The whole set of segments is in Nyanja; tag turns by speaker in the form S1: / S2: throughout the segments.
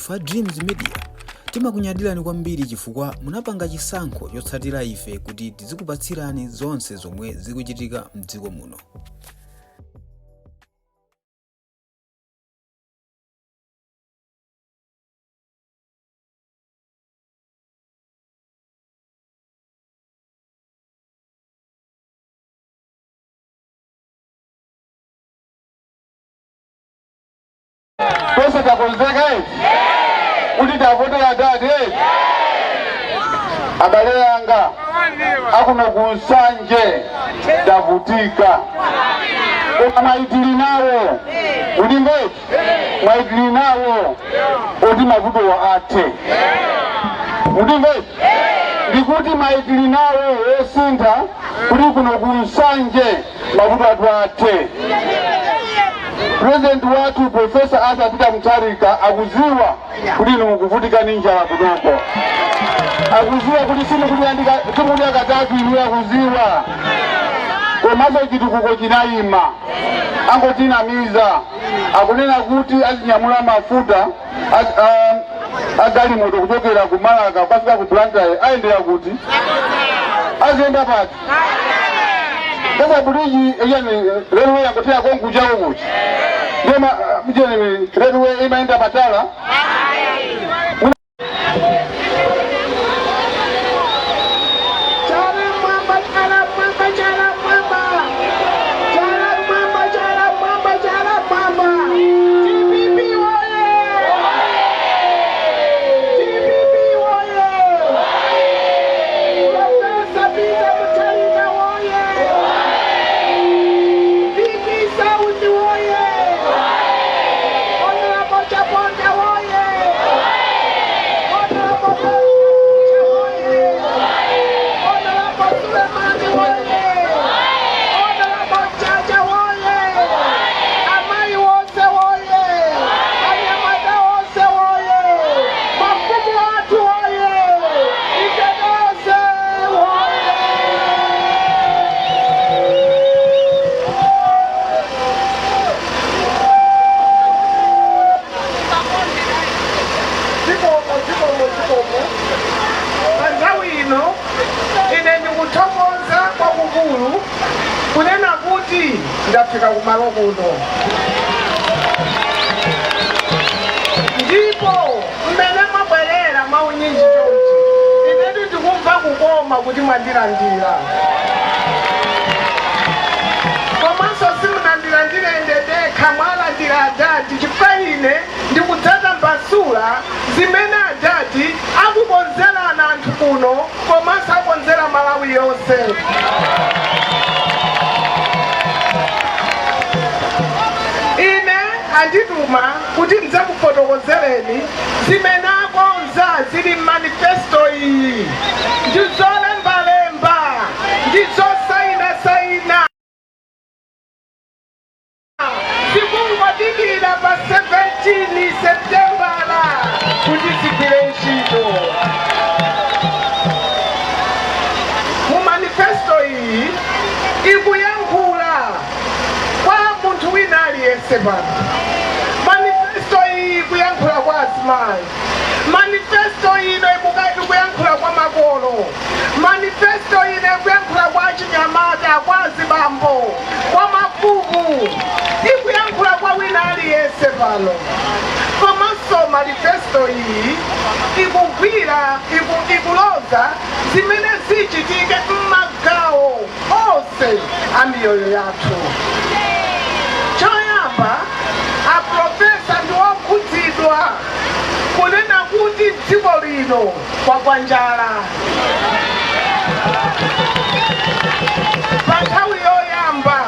S1: Ife a Dreams Media timakunyadirani kwambiri chifukwa munapanga chisankho chotsatira ife kuti tizikupatsirani zonse zomwe zikuchitika mdziko muno.
S2: Tonse takonzeka eti kuti tavotera adadi eti? Abale anga akuno ku Nsanje, tavutika, koma mwayi tili nawo. Mundimve eti? Mwayi tili nawo oti mavutowa athe. Mundimve eti? Ndikuti mwayi tili nawo wosintha kuti kuno ku Nsanje mavuto athu athe. President wathu, Professor Arthur Peter Mutharika, akuziwa kuti inu mukuvutika ndi njala kunoko, akuziwa kuti simukudya katatu inu, akuziwa. Komanso chitukuko chinayima, angotinamiza. Akunena kuti azinyamula mafuta agalimoto kuchokera ku Malaka kukafika ku Blantyre, ayendera kuti? Aziyenda pati? Sasa bridge yani railway yangothera konkujawo kuti ndema mjeni railway imaenda patala.
S3: Chala mwamba, chala mwamba, chala mwamba. Chala mwamba, chala mwamba, chala mwamba. DPP woye! DPP woye! Professor Peter Mutharika woye! DP South woye! Honorable Chaponda woye! Honorable woye! Honorable Sulemani woye! Honorable Chacha woye! Amai wose woye! Anyamata wose woye! Mafumu athu woye! Ife tonse woye! Zikomo, zikomo, zikomo. Pa nthawi ino ine ndikuthokoza kwakukulu kunena kuti ndafika kumalo kuno, ndipo mmene mwabwerera mwaunyinji chonchi, inetu ndikumva kukoma kuti mwandilandira. Komanso simunandilandire ine ndekha, mwalandira adadi, chifukwa ine ndikudzatambasula zimene adadi akukonzerana anthu kuno komanso akonzera Malawi yonse. Ine andituma kuti ndidzakufotokozereni zimene akonza, zili m'manifesto iyi, ndi zolembalemba ndi zosayinasayina, zikungodikira pa 17 Septembala kuti zigwire ntchito. Mu manifesto iyi ikuyankhula kwa munthu wina aliyense pano. Manifesto iyi ikuyankhula kwa azimayi. Manifesto ino ikuyankhula kwa makolo. Manifesto ino ikuyankhula kwa achinyamata, kwa azibambo, kwa mafumu, ikuyankhula kwa wina aliyense pano. Komanso manifesto iyi ikugwira ikuloza zimene zichitike m'magawo onse a miyoyo yathu. Choyamba, aprofesa ndi okhudzidwa kunena kuti dziko lino kwagwa njala. Pa nthawi yoyamba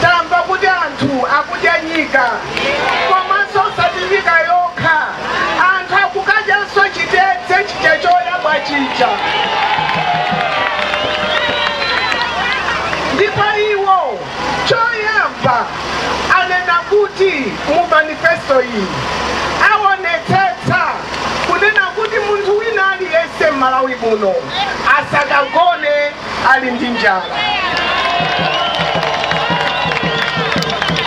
S3: tamva kuti anthu akudya nyika, komanso osati nyika yokha, anthu akukadyanso chitedze chija choyabwa chija. Ndipo iwo choyamba anena kuti mu manifesto iyi aonetsetsa kunena kuti munthu wina aliyense m'Malawi muno asakagone ali ndi njala.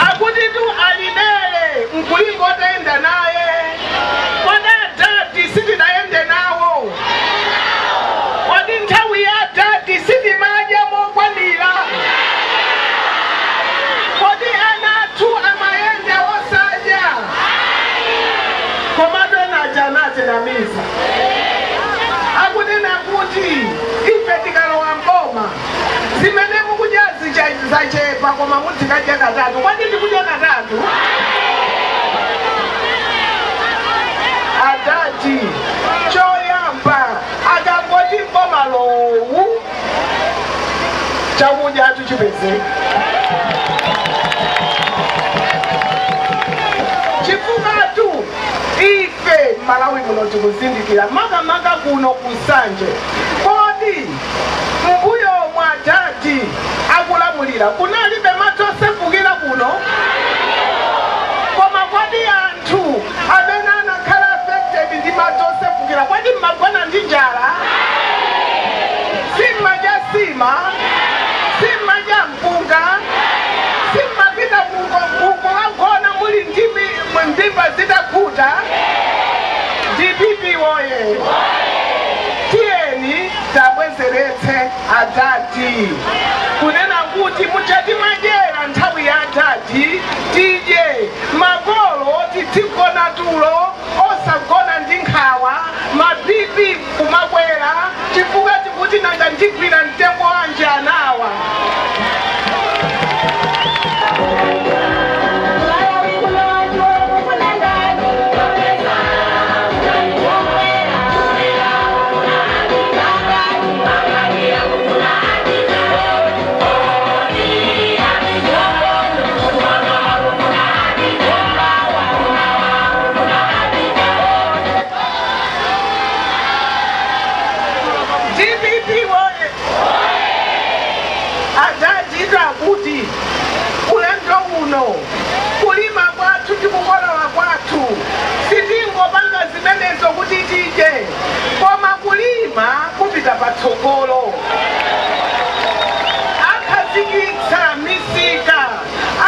S3: Akuti tu alidere nkulingo otayenda naye. Kodi Samatinamiza akunena kuti ife tikalowa mboma, zimene mukudyazi zachepa, koma muzikadya katatu. Kwati tikudya katatu? Adati choyamba akangoti mboma lowu, chakudya tuchipezeka, chifukatu ife Malawi muno tikuzindikira, makamaka kuno kuSanje. Kodi mbuyo mwa dadi akulamulira kunalibe madzi osefukira kuno? Koma kodi anthu amene anakhala affected ndi madzi osefukira, kodi mmagona ndi njala? Simmadya sima? Simmadya mpunga? Simmapita kukagona muli ndimi ndimba zitakhuta? DPP woye! Tiyeni tabwezeretse adadi, kunena kuti muchati madyera nthawi ya adadi tidye, makolo tizigona tulo osagona ndi nkhawa, ma BP kumakwera chifukwa tikuti nanga ndigwira mtengo wanji anawa. DPP woye! Adadidwa kuti ulendo uno kulima kwathu ndi kukolola kwathu sitingopanga zimenezo kuti tidye, koma kulima kupita patsogolo. Akhazikitsa misika,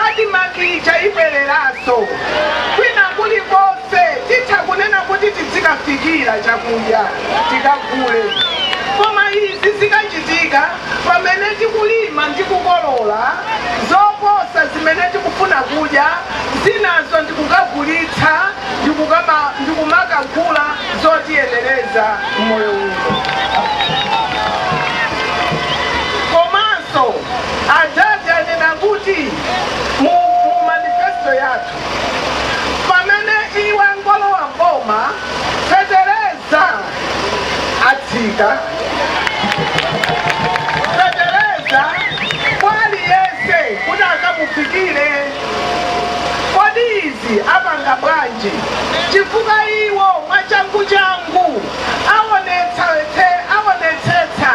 S3: ADMARC ija ibwereranso kwina kulikonse, titha kunena kuti tizikafikira chakudya tikagule. Koma izi zikachitika pamene tikulima ndi kukolola zoposa zimene tikufuna kudya, zinazo ndikukagulitsa ndikumakagula zotiyenereza mmoyo uno. Komanso adadi anena kuti mu manifesto yathu, pamene iwe ngolowa boma, fetereza atsika, fetereza kwa aliyense kuti akamufikire. Kodi izi apanga bwanji? Chifukwa iwo mwachangu changu aonetsetsa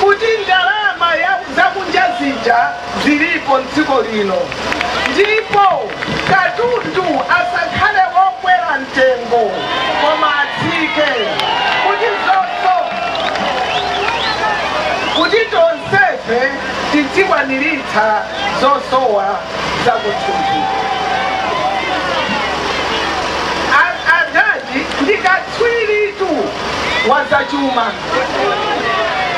S3: kuti ndalama ya zakunja zija zilipo mdziko lino, ndipo katundu asakhale wokwera mtengo koma atsike, kuti zonso kuti tonsefe tidzikwaniritsa zosowa zakuthupi. Adadi ndi katswiritu wa zachuma.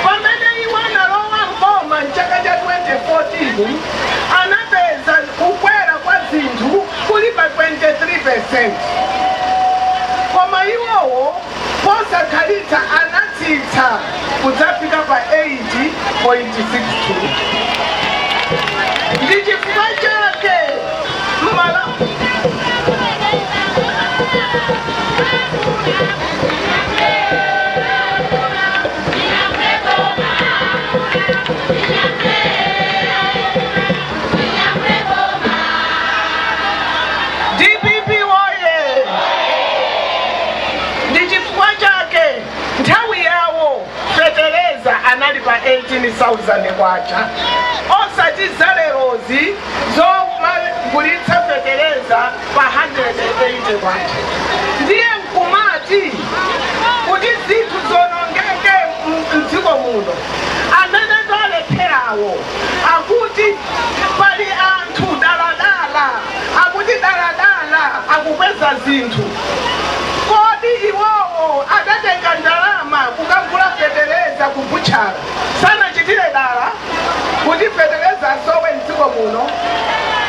S3: Pamene iwo analowa mboma mchaka cha 2014, anapeza kukwera kwa zinthu kuli pa 23, koma iwowo posakhalitsa anatsitsa kudzafika pa 8.62. Ndi chifukwa chake mmala DPP woye! Ndi chifukwa chake nthawi yawo fetereza anali pa 18,000 kwacha, osati zalerozi zomagulitsa fetereza pa 180 kwacha. Ndiye nkumati kuti zinthu zonongeke mdziko muno, amene twalepherawo akuti pali anthu daladala, akuti daladala akukweza zinthu. Kodi iwowo adatenga ndalama kukagula fetereza kubutchala, sanachitire dala kuti fetereza asowe mdziko muno?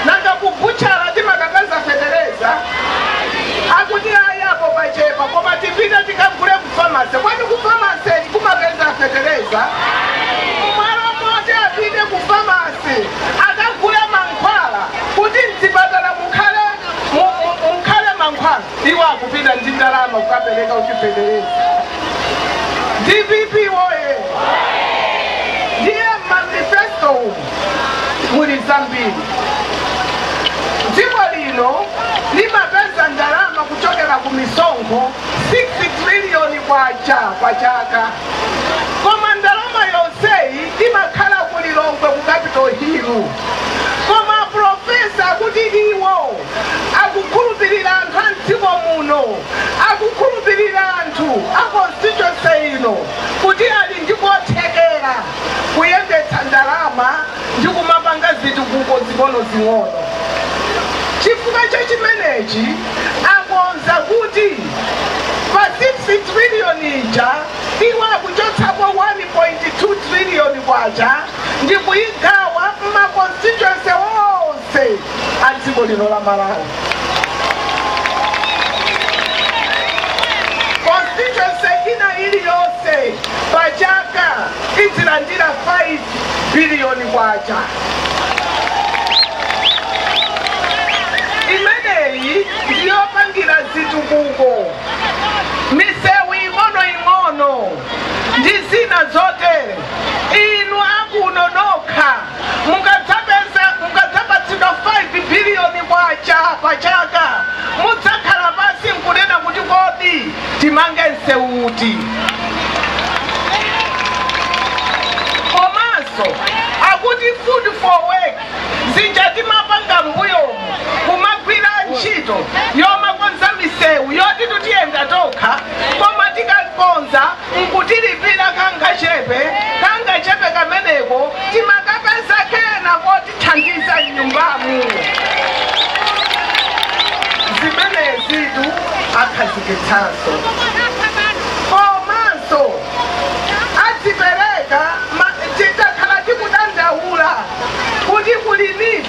S3: Nanga kubutchala timakapeza fetereza? Akuti ayapo pachepa, koma tipite. fetereza? Mmalo moti apite ku famasi akagule mankhwala kuti mzipatala mukhale mankhwala, iwo akupita ndi ndalama kukapereka kuti fetereza. DPP woye! Ndiye manifesto umu muli zambiri. Dziko lino limapeza ndalama kuchokera ku misonkho 6 triliyoni kwacha kwa chaka, koma ndalama yonseyi imakhala ku Lilongwe, ku Capitol Hill. Koma profesa akuti iwo akukhulupirira anthu a mdziko muno, akukhulupirira anthu a constituency ino kuti ali ndi kothekera kuyendetsa ndalama ndi kumapanga zitukuko zing'ono-zing'ono. Chifukwa cha chimenechi akonza kuti pa 6 trillion ija iwo akuchotsapo 1.2 trillion kwacha ndi kuyigawa m'ma constituency onse a dziko lino la Malawi. Constituency ina iliyonse pa chaka idzilandira 5 biliyoni kwacha. Imeneyi ndiyopangira zitukuko, misewu ing'onoing'ono ndi zina zotere. Inu akuno nokha mukadzapatsidwa 5 biliyoni kwacha pa chaka, mudzakhala pansi nkunena kuti, "Kodi timange msewu uti?" Komanso akuti food for work zija timapanga mbuyomu, kumagwira ntchito yomakonza misewu yoti tutiyenda tokha, koma tikakonza nkutilipira kangachepe kangachepe kameneko, timakapeza kena kotithandiza mnyumbamu. Zimenezitu akhazikitsanso. Komanso adzipereka titakhala tikudandaula kuti kuli NEEF.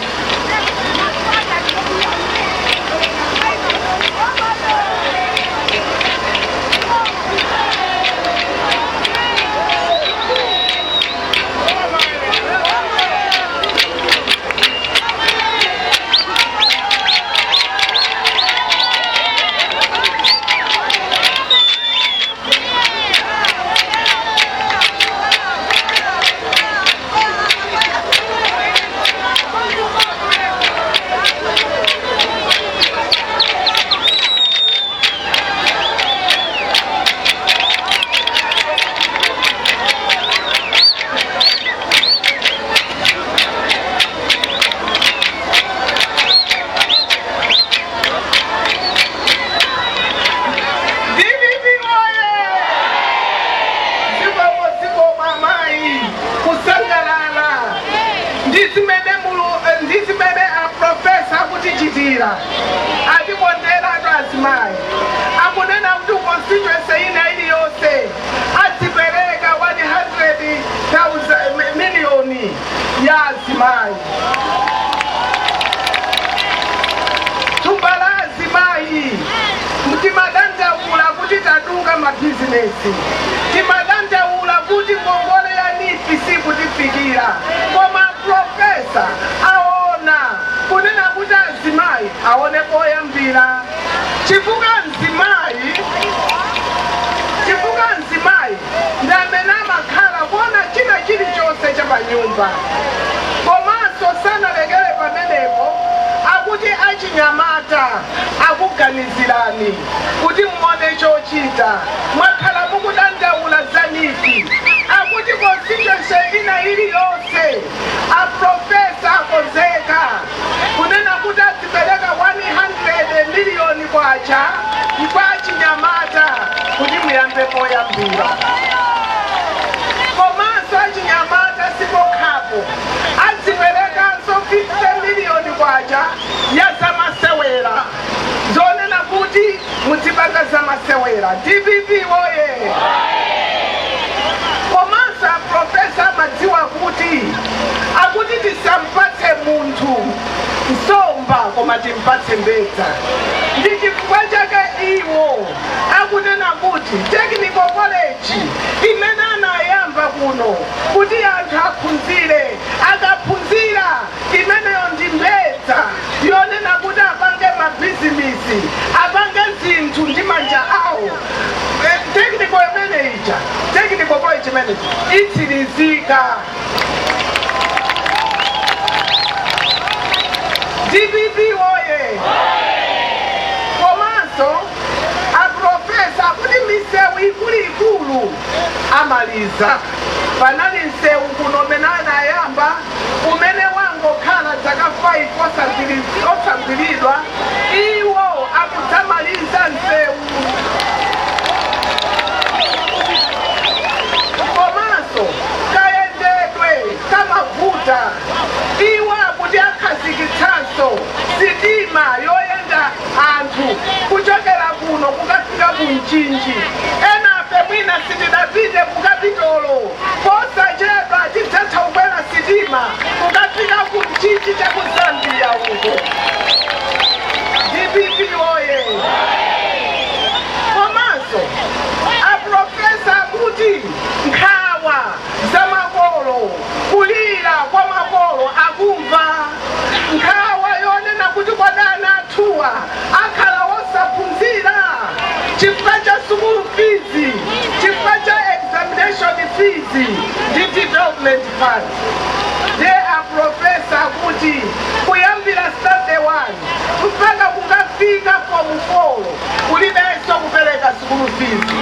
S3: DPP oye! Zikomo, zikomo amayi, kusangalala ndi zimene aprofesa akutichitira. Atikondera azimayi. Akunena kuti constituency ina iliyonse adzipereka 100,000 miliyoni ya azimayi, thumba la azimayi. Timadandaula kuti taduka mabizinesi, timadandaula kuti ngongole ya NEEF sikutifikira, koma profesa aona kunena kuti azimayi aone poyambira, chifukwa mzimayi ndi amene amakhala kuona china chilichonse cha panyumba. Komanso sanalekere pamenepo, akuti achinyamata akuganizirani kuti muone chochita. Mwakhala mukudandaula za NEEF. Akuti constituency ina iliyonse aprofesa akonzeka kunena kuti adzipereka 100 miliyoni kwacha kwa achinyamata kuti muyambe poyambira. Komanso achinyamata sipokhapo, adziperekanso 50 miliyoni kwacha ya zamasewera, zonena kuti mudzipanga zamasewera. DPP woye! Komanso aprofesa amadziwa kuti akuti tisampatse munthu nsomba koma timpatse mbedza. Ndi chifukwa chake iwo akunena kuti technical college imene anayamba kuno kuno kuti anthu aphunzire. Akaphunzira, imeneyo ndi mbedza yonena kuti apange mabhizinisi, apange zinthu ndi manja awo. Technical imene ija, technical college imene itsirizika. DPP woye! Komanso aprofesa akuti misewu ikuluikulu amaliza. Panali msewu kuno umene anayamba, umene wangokhala zaka 5 osagwiridwa. Iwo akudzamaliza msewu. Komanso kayendedwe kamavuta. Iwo akuti akhazikitsanso sitima yoyenda anthu kuchokera kuno kukafika ku Mchinji. Enafe mwina sitidapite ku Kapitolo. Posachedwa tidzatha kukwera sitima kukafika ku Mchinji cha ku Zambia uko. DPP woye! Komanso aprofesa akuti nkhawa za makolo, kulira kwa makolo akumva. Nkhawa yonena kuti kodi ana athuwa akhala osaphunzira chifukwa cha sukulu fees, chifukwa cha examination fees ndi development fund. Ndiye aprofesa akuti kuyambira standard 1 mpaka kukafika form 4 kulibenso kupereka sukulu fees.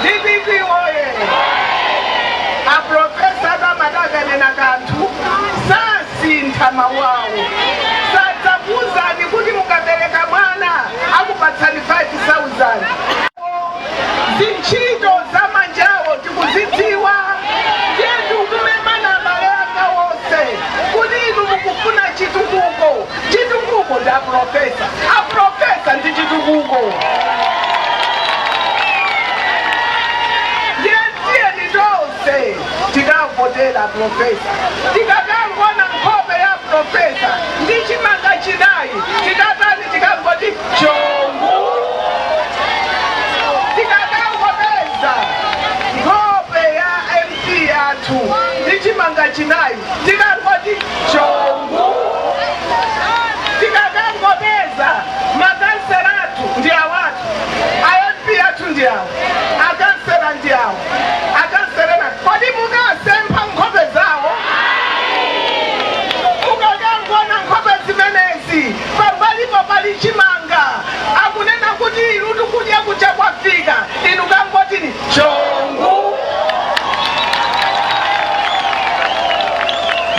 S3: DPP woye! Aprofesa amati akanena kanthu sasintha mawu awo. Sadzakuuzani kuti mukabereka mwana akupatsani 5000. Zintchito za manjawo tikuzidziwa. Ndiye ndikumemana abale anga wonse kuti inu mukufuna chitukuko, chitukuko ndi aprofesa, aprofesa ndi chitukuko. Ndiye tiyeni tonse tikavotera profesa. Tikakangona nkhope ya profesa ndi chimanga chinayi, tikatani? Tikangoti chongu. Tikakangopeza nkhope ya MP yathu ndi chimanga chinayi, tikangoti chongu. Tikakangopeza makansela athu ndi awatu, a MP athu ndi awo, akansela ndi awo, akanselena. Kodi mukasempha nkhope zawo? Mukakangona nkhope zimenezi, pambalipo pali chimanga, akunena kuti inu tikudya kucha kwafika, inu kangotini chongu.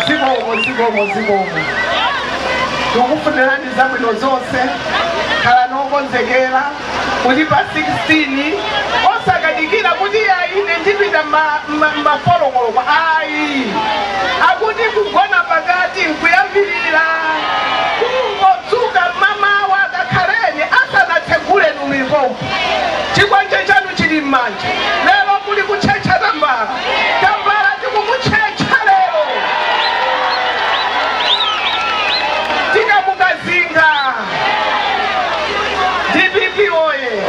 S3: Zikomo, zikomo, zikomo. Tikufunirani zabwino zonse. Khala nokonzekera kuti pa 16 osakadikira kuti ine ndipita mafolokoloko, ayi. Akuti kugona pakati nkuyambirira. Kungodzuka mamawa, kakhaleni asanatsegule numipopo, chikwanje chanu chili m'manja. Lero muli kutchetcha tambala, tambala tikumutchetcha lero, tikamukazinga. DPP oye!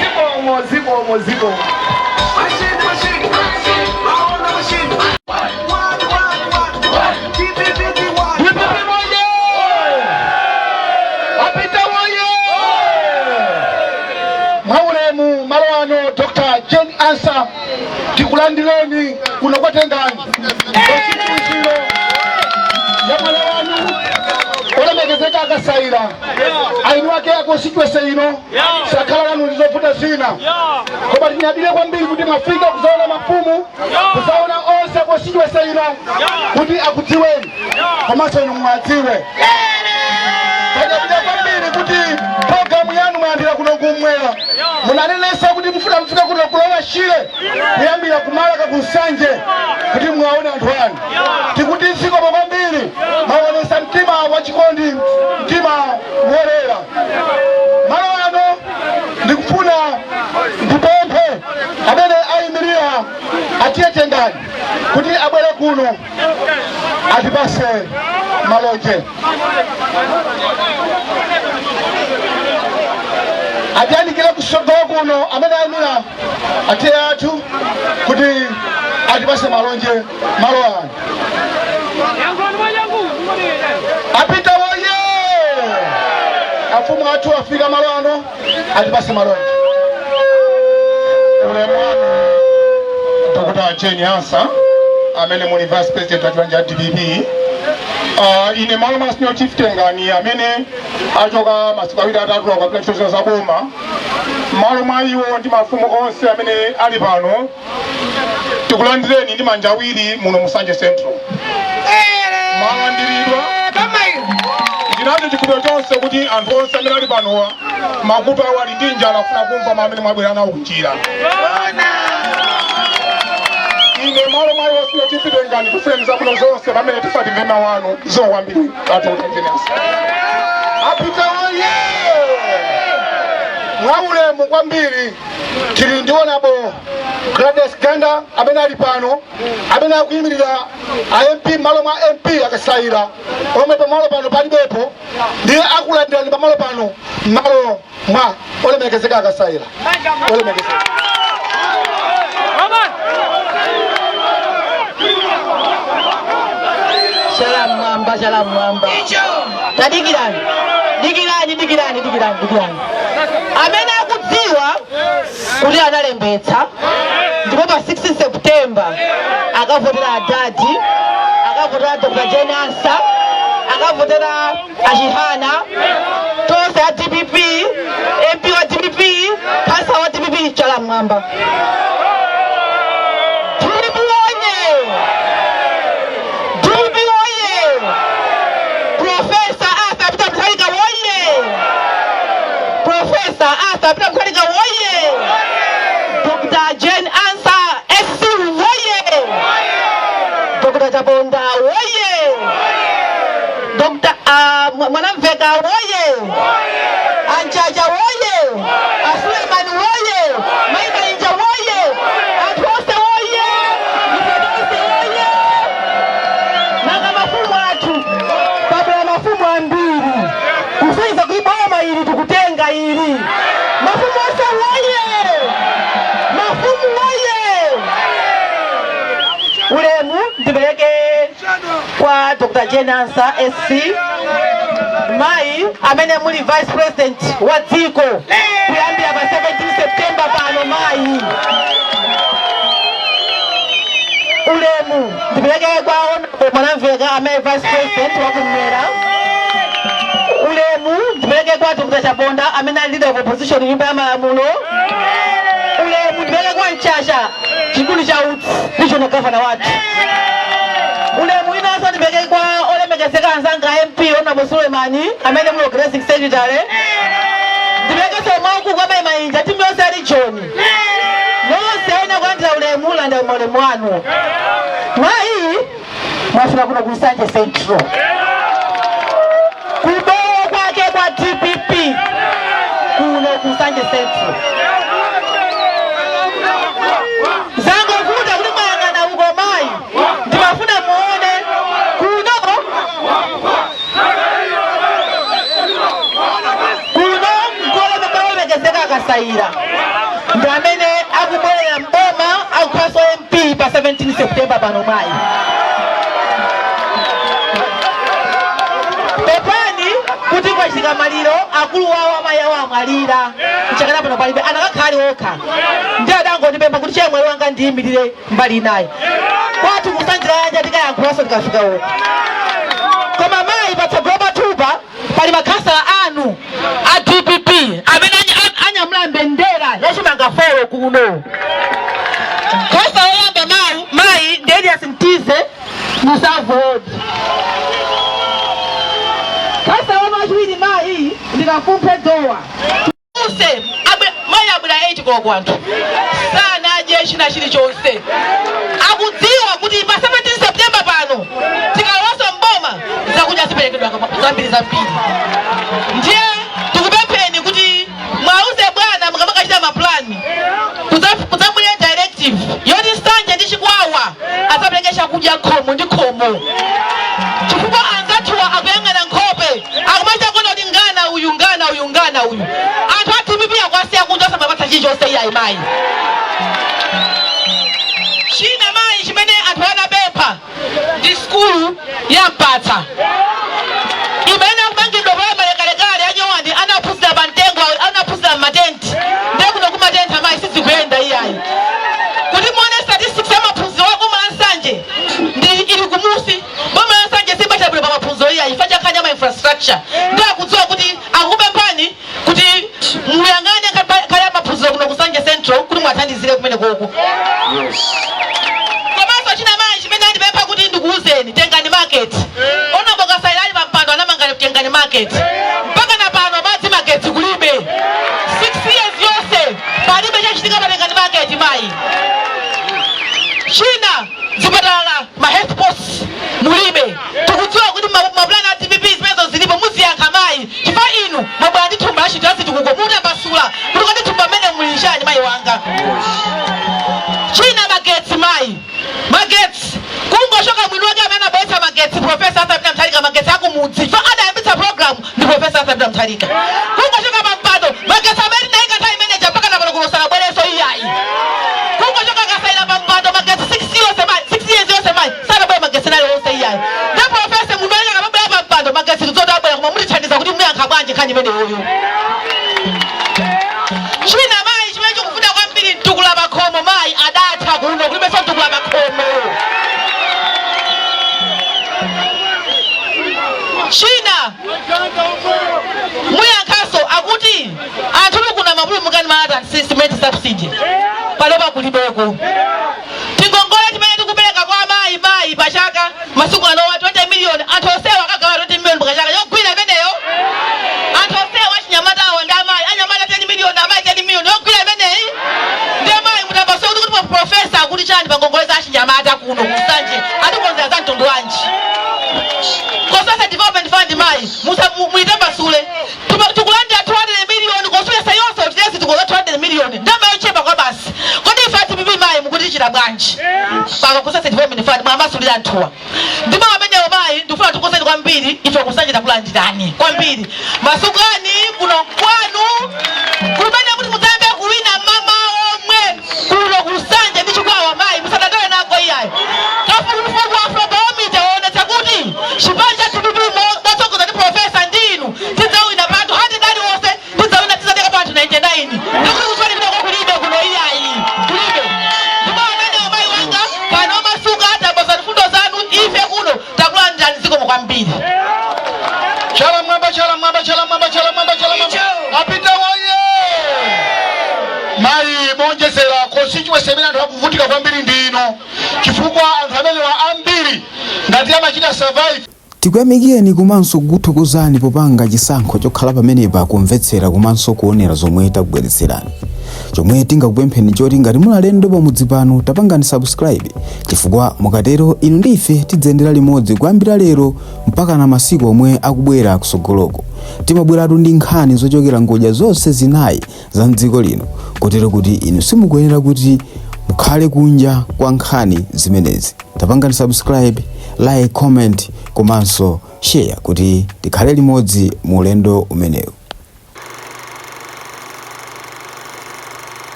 S3: Zikomo, zikomo, zikomo.
S4: Machine, machine, Maona machine. One, one, one. DPP one.
S2: DPP moye! Apita moye! Mwaulemu malo ano, Dr. Jane Ansah, tikulandireni kuno kwatengani constituency ya mwana wanu olemekezeka Akasaira. Ainu ake a constituency ino sakhala wanu ndi zovuta zina, koma tinyadire kwambiri kuti mwafika kuzaona mafumu, kuzaona onse a constituency ino kuti akudziweni komanso inu mwadziwe. Tanyadira kwambiri kuti programu yanu mwayambira kuno kumwera. Munanenesa kuti mufuna mufike kuno kulowa Shire, kuyambira kumalaka kunsanje, kuti mwaone anthu anu. Tikuti zikomo kwambiri, mwaonesa mtima wachikondi, mtima wolera. Malo ano ndikufuna ndipemphe amene ayimirira atiyetengani kuti abwere kuno. Kuno atipase malonje, atiyandikire kusogolo kuno amene ayimira atiye athu kuti atipase malonje malo ano. Apita woye! Afumu athu afika malo ano, atipase malonje.
S5: Ulemu wanu, Dr. Jane Ansah, amene muli vice president wa chipani cha DPP. Ine malo mwa senior chief Tengani amene achoka masiku 2 atatu akagwira ntchito za boma, malo mwa iwo ndi mafumu onse amene ali pano, tikulandireni ndi manja awiri muno mu Nsanje Central. Mwalandiridwa. Ndinacho chikhulupiriro chonse kuti anthu onse amene ali panowa makutu awo ali ndi njala, afuna kumva mawu amene mwabwera nawo kunjira. Ine malo mwa iwo, senior chief Tengani, tikufunireni zabwino zonse pamene tifatimve mawu anu. Zikomo kwambiri, athu Jane Ansah.
S2: Apita woye! Mwaulemu kwambiri, tili ndi Honourable Gladys Ganda amene ali pano, amene akuyimirira a MP malo mwa MP Akasaira omwe pamalo pano palibepo, ndiye akulandirani pamalo pano malo mwa olemekezeka Akasaira. Olemekezeka.
S6: Shalom mwamba, shalom mwamba. Tadikirani, dikirani, dikirani, dikirani, dikirani. Amene akudziwa kuti analembetsa ndipo pa 16 September akavotera adadi, akavotera Dr. Jane Ansah, akavotera Achihana, tonse a DPP, MP wa DPP, khansala wa DPP, chala mwamba. DPP oye! DPP oye! Professor Arthur Peter Mutharika oye! Professor Arthur Peter Mutharika oye! Dr. Jane Ansah SC oye! Dr. Chaponda oye! Dr. Mwanamveka oye! Anchacha oye! Asulemani oye! Maina Inja oye! Anthu onse oye! Ife tonse oye! Nanga mafumu athu, pabwera mafumu ambiri kusonyeza kuti boma ili tikutenga ili. Mafumu onse oye! Mafumu oye! Ulemu ndipereke kwa Dr. Jane Ansah SC, mayi amene muli vice president wa dziko kuyambira pa 17 September pano. Mayi, ulemu ndipereke kwa Honorable Mwanamveka amene vice president wa kumwera. Ulemu ndipereke kwa Dr. Chaponda amene ali leader of opposition nyumba ya malamulo. Ulemu ndipereke kwa Mchacha chikulu cha utsi, regional governor wathu. Ulemu inanso ndipereke kwa olemekezeka anzanga MP Honorable Sulemani amene muli organizing secretary. Ndiperekenso mwaukulu kwa mayi Mainja, timu yonse ya region, nonse aina kulandira ulemu, landa ulemu wanu. Mayi, mwafika kuno ku Nsanje Central, kubowo kwake kwa DPP kuno ku Nsanje Central. Zangovuta kuti mwayang'ana uko mayi, ndimafuna muone kuno. Kuno nkolemekezeka Akasayira ndi amene akubwerera mboma, akukhalanso MP pa 17 September pano. Mayi, pepani kuti kwachitika maliro, akulu wawo, amayi awo amwalira, mchakana pano palibe, anakakhala ali okha, ndi adangondipempha kuti chemwali wanga ndiyimirire mbali inayi. Kwathu kusanjira yanja, tikayankhulanso tikafika uko. Koma mayi, patsogolo pathupa pali makhansala anu a DPP amene anyamula mbendera yachimanga folo kuno. Khansala woyamba mayi, mayi ndi Elias Mtize Musavodi. Khansala wanu wachiwiri mayi ndikafumphe Dowa use. Mayi abwera 8 koloko, anthu sanadye china chilichonse, akudziwa kuti pa 17 September pano tikalowanso mboma zakudya ziperekedwa zambiri zambiri. Ndiye tikupempheni kuti mwauze bwana mukamakachita mapulani kudzabwera directive yoti Nsanje ndi Chikwawa asapereke chakudya khomo. pakhomo, chifukwa anzathuwa akuyang'ana nkhope, akumachita kuona kuti ngana uyu, ngana uyu, ngana uyu. Anthu a DPP akuwasiya kunja, osamapatsa chilichonse iyayi mayi. China mayi chimene anthu anapempha ndi sukulu ya Mpatsa imene akumangidwa primary kalekale. Anyowandi anaphunzira pa mtengo, anaphunzira mmatenti. Ndiye kuno kumatentha mayi, sizikuyenda iyayi. Kuti muone statistics ya maphunziro wa boma la Nsanje ndi ili kumusi. Boma la Nsanje simachita bwino pa maphunziro iyayi, chifukwa cha nkhani ya ma infrastructure. Ndi akudziwa kuti akupemphani kuti muyang'ane nkhani ya maphunziro kuno ku Nsanje Central kuti mwathandizire kumene koko. Komanso china mayi chimene andipempha kuti ndikuwuzeni, Tengani Market. Honourable Kasaila ali pampando anamanga Tengani Market, mpaka na pano madzi, magetsi kulibe. 6 years yonse palibe chachitika pa Tengani Market mayi. China, zipatala, ma health posts mulibe. Tikudziwa kuti mapulani a DPP zimenezo zilipo, muziyankha mayi, chifukwa inu mwabwera ndi thumba lachitira zitukuko, mutambasula kuti kodi thumba mmene muli chani mayi wanga. China, magetsi mayi, magetsi kungochoka mwini wake amene anabweretsa magetsi, Professor Arthur Peter Mutharika, magetsi akumudzi, chifukwa adayambitsa program ndi Professor Arthur Peter Mutharika, kungochoka pampando magetsi amene tinayika nthawi imeneja mpaka napano kuno sanabwerenso iyayi. Kungochoka Kasaila pampando magetsi 6 years mayi, 6 years yonse mayi sanabwere magetsi nayo yonse iyayi. Ndi professor munthu wake akamabwera pampando magetsi tidzoti abwera, koma mutithandiza kuti muyankha bwanji nkhani imeneyoyo? China mayi chimene chikuvuta kwambiri, mtukula pakhomo mayi adatha kuno, kulibenso mtukula pakhomo. China muyankhaso akuti anthu tikuna mapulumuka ndi malata cement subsidy, panopa kulibeko. Tingongole timene tikupereka kwa amayi mayi pachaka masiku anowa 20 million, anthu onsewa akagawa 20 million pakachaka, yogwira imeneyo? Anthu onsewa achinyamata awa ndi amayi, anyamata 10 million, amayi 10 million, yogwira imeneyi? Ndi amayi mutambasule kuti professor akuti chani pa ngongole za achinyamata kuno ku Nsanje, atikonzera za mtundu wanji? Constituency Development Fund mayi, muitambasule. Tikulandira 200 million constituency yonse, utilezi tikuza 200 million, ndama yochepa kwa basi. Kodi ife a DPP mayi mukutichita bwanji paka Constituency Development Fund mwamasulira anthuwa? Ndimo amenewo mayi, ndikufuna tikozeni kwambiri. Ife ku Nsanje takulandirani kwambiri, masukani kuno kwanu kumene kuti mudzayambe kuwina mama omwe kuno ku Nsanje ndi Chikwawa mayi, musadandaule nako iyayo. Kafukufuku Afrobarometer waonetsa kuti chipani cha DPP motsogoza ndi professor ndinu tidzawina pa anthu 100 aliwonse tidzawina, tidzatenga pa anthu 99. Ndikuti kuswali kuno kulibe kuno iyayi, kulibe. Ndipo amenewo mayi wanga pano masuka, tambozani fundo zanu. Ife kuno takulandirani, zikomo kwambiri.
S2: Chala mwamba, chala mwamba, chala mwamba, chala mwamba, chala mwamba! Apita woye! Mayi, monjezera, constituency imene anthu akuvutika kwambiri ndi ino, chifukwa anthu amenewa ambiri ngati amachita survive.
S1: Tikuyamikeni komanso kukuthokozani popanga chisankho chokhala pamenepa kumvetsera komanso kuonera zomwe takubweretserani. Chomwe tingakupempheni choti ngati muli alendo pamudzi pano, tapangani subscribe, chifukwa mukatero inu ndi ife tidzayendera limodzi kuyambira lero mpaka na masiku omwe akubwera kusogoloko. Timabweratu ndi nkhani zochokera ngodya zonse zinayi za mdziko lino, kotero kuti inu simukuyenera kuti mukhale kunja kwa nkhani zimenezi. Tapangani subscribe, like, comment komanso share kuti tikhale limodzi mu ulendo umenewu.